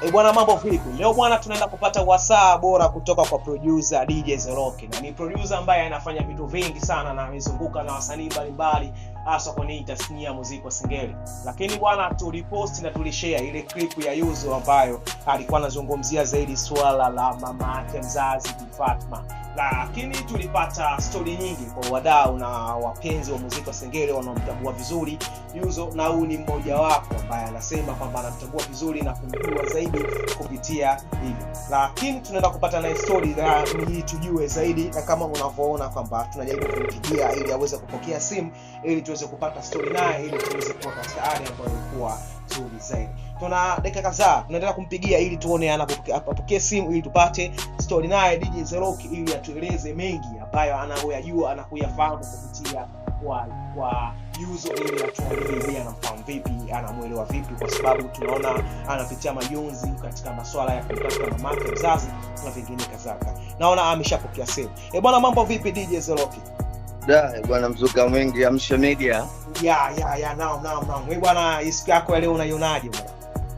E bwana, mambo vipi? Leo bwana tunaenda kupata wasaa bora kutoka kwa producer DJ Zeroki. Na ni producer ambaye anafanya vitu vingi sana na amezunguka na wasanii mbalimbali hasa kwenye tasnia ya muziki wa Singeli. Lakini bwana tulipost na tulishare ile clip ya Yuzo ambayo alikuwa anazungumzia zaidi swala la mama yake mzazi Bi Fatma. Lakini tulipata story nyingi kwa wadau na wapenzi wa muziki wa Singeli wanaomtambua vizuri Yuzo, na huyu ni mmoja wapo ambaye anasema kwamba anamtambua vizuri na kumjua zaidi kupitia hivyo. Lakini tunaenda kupata naye story na ili tujue zaidi, na kama unavyoona kwamba tunajaribu kumpigia ili aweze kupokea simu ili tuweze kupata story naye ili tuweze kuwa katika hali ambayo ilikuwa nzuri zaidi. Tuna dakika kadhaa tunaendelea kumpigia ili tuone anapokea simu ili tupate story naye DJ Zeroki ili atueleze mengi ambayo anayoyajua na kuyafahamu kupitia kwa Yuzo, ili atuambie yeye anamfahamu vipi, anamuelewa vipi, kwa sababu tunaona anapitia majonzi katika masuala ya kumtafuta mamake mzazi na vingine kadhalika. Naona ameshapokea simu. Eh bwana, mambo vipi DJ Zeroki? Da, bwana mzuka mwingi Amsha Media. Ya, naam. Wewe bwana, siku yako ya leo unaionaje bwana?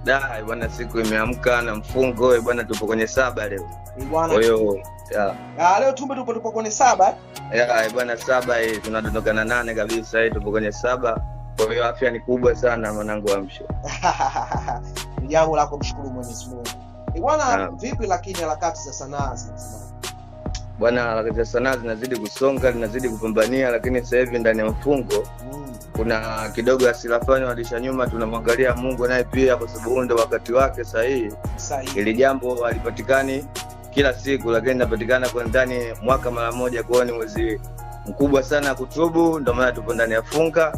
Da, bwana siku imeamka na mfungo, bwana tupo kwenye 7 leo. Bwana. Kwa hiyo, ya. Leo tupo kwenye 7. Ya, bwana 7 hii tunadondoka na 8 kabisa, hii tupo kwenye 7. Kwa hiyo afya ni kubwa sana mwanangu Amsha. Ni jambo la kumshukuru Mwenyezi Mungu. Bwana vipi lakini harakati za sanaa zinasema? Bwana harakati za sanaa zinazidi kusonga, zinazidi kupambania, lakini sasa hivi ndani ya mfungo kuna kidogo asilafanya walisha nyuma, tunamwangalia Mungu naye pia kwa sababu ndio wakati wake sahihi. Ili jambo halipatikani kila siku, lakini linapatikana kwa ndani mwaka mara moja. Kwa hiyo ni mwezi mkubwa sana kutubu, ndio maana tupo ndani ya funga,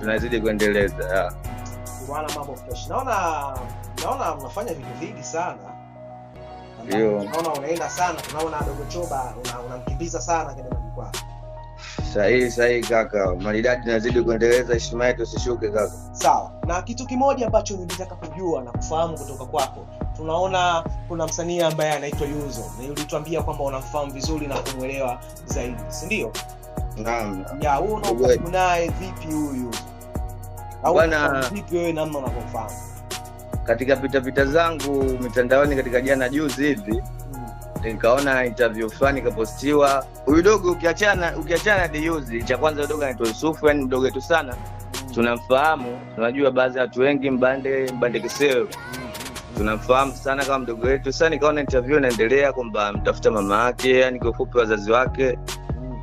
tunazidi kuendeleza. Bwana mambo fresh. Naona mnafanya vitu vingi sana. Ndio. Naona unaenda sana, tunaona Dogo Choba unamkimbiza sana kwenye majukwaa. Sahihi kaka. Maridadi nazidi kuendeleza, heshima yetu isishuke kaka. Sawa. Na kitu kimoja ambacho nilitaka kujua na kufahamu kutoka kwako. Tunaona kuna msanii ambaye anaitwa Yuzo na ulituambia kwamba unamfahamu vizuri na kumuelewa zaidi, si ndio? Naam. Ya, wewe unafahamu naye vipi huyu Yuzo? Au vipi wewe namna unavyomfahamu? Katika pita zangu mitandaoni katika jana juzi hivi nikaona interview fulani kapostiwa. Huyu dogo ukiachana na Yuzi, cha kwanza dogo anaitwa Yusufu, yani mdogo wetu sana. Tunamfahamu, tunajua baadhi ya watu wengi Mbande Kiseo. Tunamfahamu sana kama mdogo wetu. Sasa nikaona interview inaendelea kwamba mtafuta mama yake, yani kwa ufupi wazazi wake.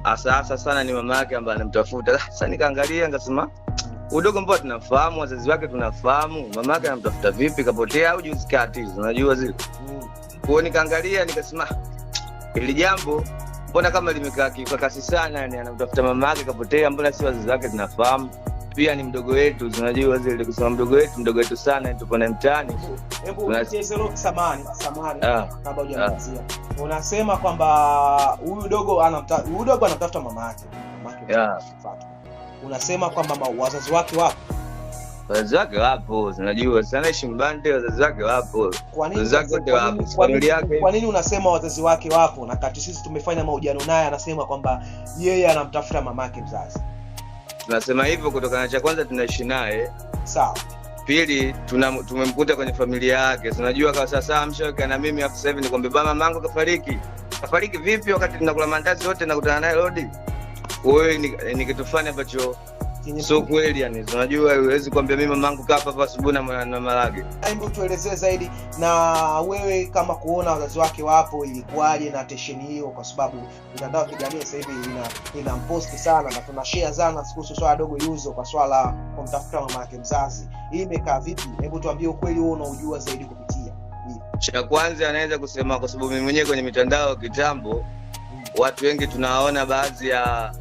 Hasa sana ni mama yake ambaye anamtafuta. Sasa nikaangalia nikasema udogo mbona tunafahamu, wazazi wake tunafahamu, mama yake anamtafuta vipi, kapotea au juzi kati, unajua zile. Kwa hiyo nikaangalia nikasema hili jambo mbona kama limekaa kwa kasi sana, yani anamtafuta mama yake kapotea, mbona si wazazi wake tunafahamu, pia ni mdogo wetu, unajua zile kusema mdogo wetu sana, tupo na mtaani. Hebu Zeroki, samahani kabla hujamalizia. Unasema kwamba huyu dogo anamtafuta mama yake. Unasema kwamba wazazi wake wapo? Wazazi wake wapo, unajua sana ishi Mbande, wazazi wake wapo. Kwa nini unasema wazazi wake wapo na kati sisi tumefanya mahojiano naye anasema kwamba yeye anamtafuta mamake mzazi? Tunasema hivyo kutokana na cha kwanza tunaishi naye. Sawa. Pili tumemkuta kwenye familia yake. Unajua kwa sasa amshaweka na mimi hapo sasa hivi nikwambia baba mamangu kafariki. Kafariki vipi wakati tunakula mandazi wote nakutana naye lodi? Wewe ni kitu fulani ambacho sio kweli, yani unajua huwezi kuambia mimi mamangu kafa hapa asubuhi na marage. Hebu tuelezee zaidi, na wewe kama kuona wazazi wake wapo ilikuwaje na tension hiyo, kwa sababu mitandao ya kijamii sasa hivi inampost sana na tunashare sana kuhusu swala dogo Yuzo kwa swala kumtafuta mama yake mzazi. Hii imekaa vipi? Hebu tuambie ukweli wewe unaojua zaidi kupitia. Cha kwanza anaweza kusema kwa sababu mimi mwenyewe kwenye mitandao kitambo watu wengi tunaona baadhi ya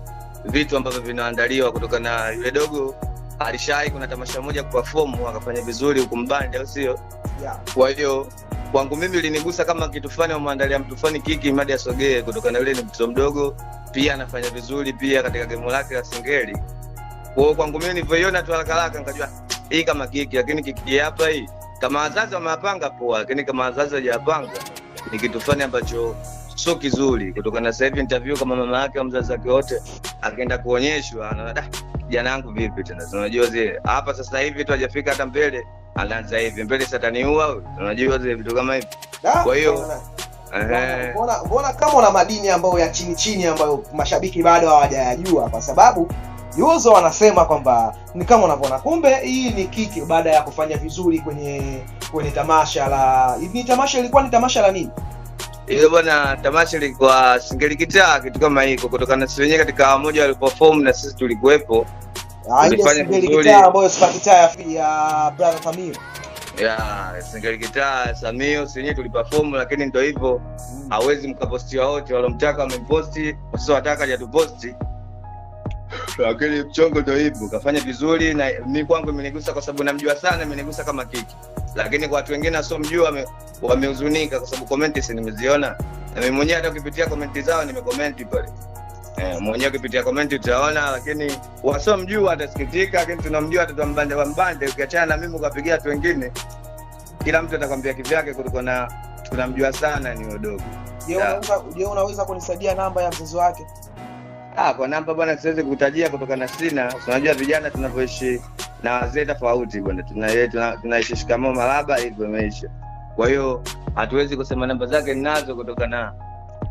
vitu ambavyo vinaandaliwa kutoka na yule dogo alishai kuna tamasha moja kuperform akafanya vizuri huko Mbande, au sio? Kwa hiyo kwangu mimi ilinigusa kama kitu fulani wameandalia mtu fulani kiki madi asogee, kutoka na yule ni mtoto mdogo pia anafanya vizuri pia katika game lake la Singeli. Kwa hiyo kwangu mimi nilivyoiona tu haraka haraka nikajua hii kama kiki, lakini kiki hapa hii kama wazazi wamepanga poa, lakini kama wazazi hawajapanga ni kitu fulani ambacho sio kizuri. Kutoka na sasa hivi interview kama mama yake au mzazi wake wote akaenda kuonyeshwa anaona da kijana wangu vipi tena, unajua zile hapa sasa hivi tu hajafika hata mbele Anaanza hivi mbele sataniua huyu. Unajua zile vitu kama hivi. Kwa hiyo mbona kama una madini ambayo ya chini chini ambayo mashabiki bado hawajayajua, kwa sababu Yuzo wanasema kwamba ni kama unavyoona, kumbe hii ni kiki baada ya kufanya vizuri kwenye tamasha la ni tamasha, ilikuwa ni tamasha la nini? Ile bwana tamasha ilikuwa Singeli Kitaa, kitu kama hiko, kutokana na sisi wenyewe katika mmoja waliperform na sisi tulikuwepo. Tulifanya Singeli Kitaa ambayo Spa Kitaa ya brother Samio. Ya Singeli Kitaa Samio, sisi wenyewe tuliperform, lakini ndio hivyo, hawezi mkapostia wote, walomtaka wamemposti, wasiowataka hajatuposti. Lakini mchongo ndio hivyo, kafanya vizuri na mimi kwangu imenigusa kwa sababu namjua sana, imenigusa kama kiki. Lakini kwa watu wengine wasiomjua wamehuzunika kwa sababu comment si nimeziona. Na mimi mwenyewe hata ukipitia comment zao nimecomment pale. Mwenyewe ukipitia comment utaona, lakini wasiomjua atasikitika, lakini tunamjua tutambande mbande. Ukiachana na mimi ukapigia watu wengine, kila mtu atakwambia kivyake kutokana na tunamjua sana ni wadogo. Je, unaweza kunisaidia namba ya mzazi wake? Kwa namba bwana siwezi kukutajia kutokana sina. Unajua vijana tunavyoishi na wazee tofauti bwana. Tunaishi shikamoo maraba hivyo maisha. Kwa hiyo hatuwezi kusema namba zake ninazo kutokana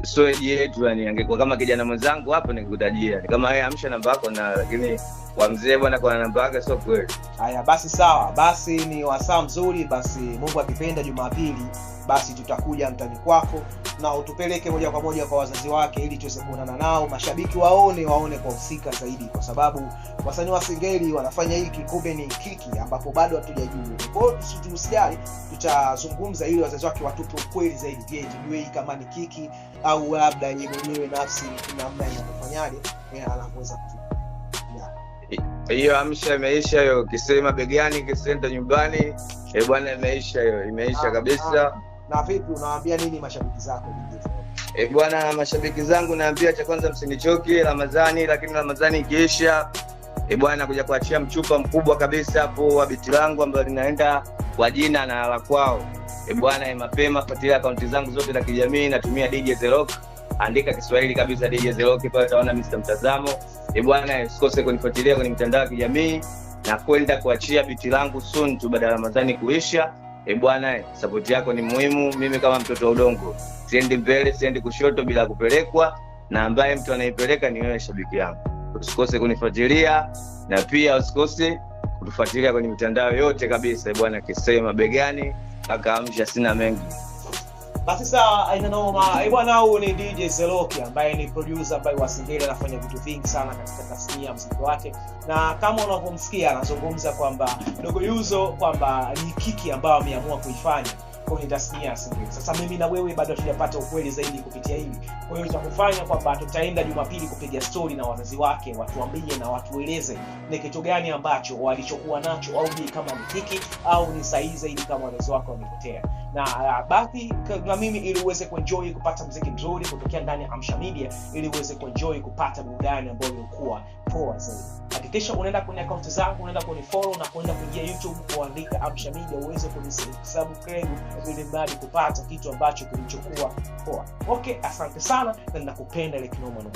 sio yetu, yani angekuwa kama kijana mwenzangu hapo ningekutajia. Ni kama yeye amsha namba yako na, lakini kwa mzee bwana kwa namba yake sio kweli. Haya basi sawa, basi ni wasaa mzuri, basi Mungu akipenda Jumapili basi tutakuja mtani kwako na utupeleke moja kwa moja kwa wazazi wake ili tuweze kuonana nao, mashabiki waone kwa husika zaidi, kwa sababu wasanii wa Singeli wanafanya hiki kumbe ni kiki ambapo bado hatujajua. Kwa hiyo tusijali, tutazungumza ili wazazi wake watupe ukweli zaidi. Je, tujue hii kama ni kiki au labda yeye mwenyewe nafsi namna inafanyaje anaweza kufika. Hiyo amsha imeisha hiyo, kisema begani kisenda nyumbani, bwana imeisha hiyo, imeisha kabisa. Na vipi unawaambia nini mashabiki zako? Bwana mashabiki zangu naambia cha kwanza msinichoke Ramadhani, lakini Ramadhani ikiisha bwana kuja kuachia mchupa mkubwa kabisa hapo wa biti langu ambalo linaenda kwa jina na la kwao. Bwana mapema fuatilia akaunti zangu zote za kijamii, natumia DJ Zerock, andika Kiswahili kabisa DJ Zerock pale utaona Mr Mtazamo. Bwana usikose kunifuatilia kwenye mitandao ya kijamii na kwenda kuachia biti langu soon tu baada ya Ramadhani kuisha. Bwana support yako ni muhimu. Mimi kama mtoto wa udongo siendi mbele siendi kushoto bila kupelekwa, na ambaye mtu anaipeleka ni wewe shabiki yangu. Usikose kunifuatilia na pia usikose kutufuatilia kwenye mitandao yote kabisa. Bwana kisema begani akaamsha, sina mengi. Basi sawa, haina noma. Bwana huyu ni DJ Zerock ambaye ni producer ambaye wa Singeli, anafanya vitu vingi sana katika tasnia ya muziki wake. Na kama unavyomsikia anazungumza kwamba Dogo Yuzo kwamba ni kiki ambayo ameamua kuifanya kwenye tasnia ya Singeli. Sasa mimi na wewe bado hatujapata ukweli zaidi kupitia hili. Kwa hiyo tutakufanya kwamba tutaenda Jumapili kupiga story na wazazi wake, watuambie na watueleze ni kitu gani ambacho walichokuwa nacho, au ni kama ni kiki au ni sahihi zaidi kama wazazi wake wamepotea. Na basi na mimi ili uweze kuenjoy kupata muziki mzuri kutokea ndani ya Amsha Media, ili uweze kuenjoy kupata burudani ambayo ilikuwa poa zaidi. Hakikisha unaenda kwenye account zangu, unaenda kunifollow na kuenda kuingia YouTube kuandika Amsha Media uweze kunisubscribe ili mradi kupata kitu ambacho kilichokuwa poa. Okay, asante sana na ninakupenda ile kinoma noma.